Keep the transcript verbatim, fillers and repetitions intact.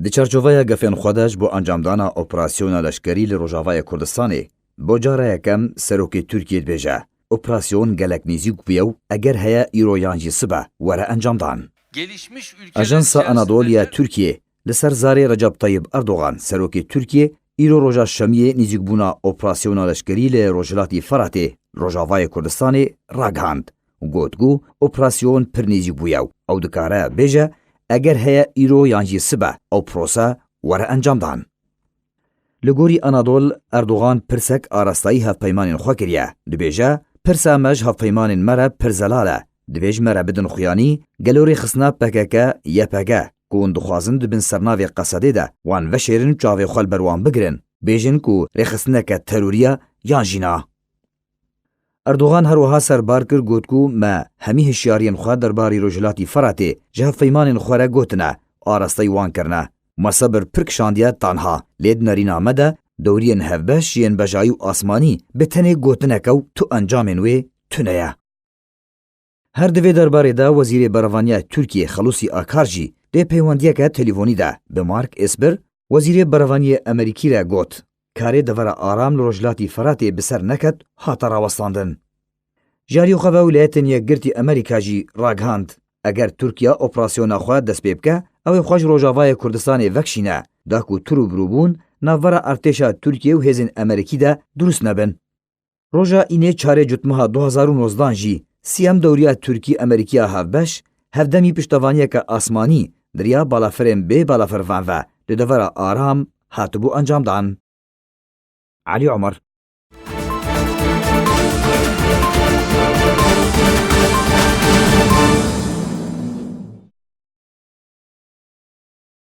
Di çarçoveya gefên xwe de ji bo encamdana operasyona leşkerî li Rojavayê Kurdistanê, bo cara yekem serokê Tirkiyê dibêje, operasyon gelek nêzîk bûye û eger heye îro yan jî sibe were encamdan. Gelişmiş ülkeler Ajansa Anadolu ya içerisinde Tirkiyê li ser zarê Recep Tayyip Erdogan, serokê Tirkiyê, îro roja Şemiyê nêzîkbûna operasyona leşkerî li Rojhilatî Feratê, Rojavayê Kurdistanê, ragihand û got ku operasyon pir nêzîk bûye û ew dikare bêje, eger heye îro yan jî sibe ew prose were encamdan. Li gorî Anadol, Erdogan pirsek arastayî hevpeymanên xwe kiriye. Dibêje, pirsa me ji hevpeymanên me re pir zelal e. Divê ji me re bidin xuyanî, gelo rêxistina P K K, Y P G, ku hûn dixwazin di bin sernavê Qesedê de wan veşêrin û çavê xwe li ber wan bigirin, bêjin ku rêxistineke terorî ye yan jî na. Erdogan her wiha serbar kir, got ku me hemî hişyariyên xwe derbarî Rojhilatî Feratê ji hevpeymanên xwe re gotine, arasteyî wan kirine. Me sebir pir kişandiye, tanha lê di nerîna me de dewriyên hevbeş yên bejayî û asmanî bi tenê gotineke û tu encamên wê tune ye. Her di vê derbarê de Wezîrê Berevaniya Tirkiyê Xelûsî Akar jî dê peywendiyeke telîfonî de bi Mark Esper, Wezîrê Berevaniyê Amerîkî re got, karê devera aram li Rojhilatî Feratê bi ser neket hate rawestandin. Ji alî xwe ve Wîlayetên Yekgirtî Amerîka jî ragihand, eger Tirkiye operasyona xwe dest pê bike, ew ê xwe ji Rojavayê Kurdistanê vekişîne, da ku tur û birûbûn navbera artêşa Tirkiye û hêzên Amerîkî de dirust nebin. Roja Înê çarê Cotmeha du hazar û nozdehan jî siyem dewriya Tirkî-Amerîkiya hevbeş, hevdemî piştevaniyeke asmanî di riya balafirên bê balafirvan ve li devera aram hatibû encamdan. Elî Omer,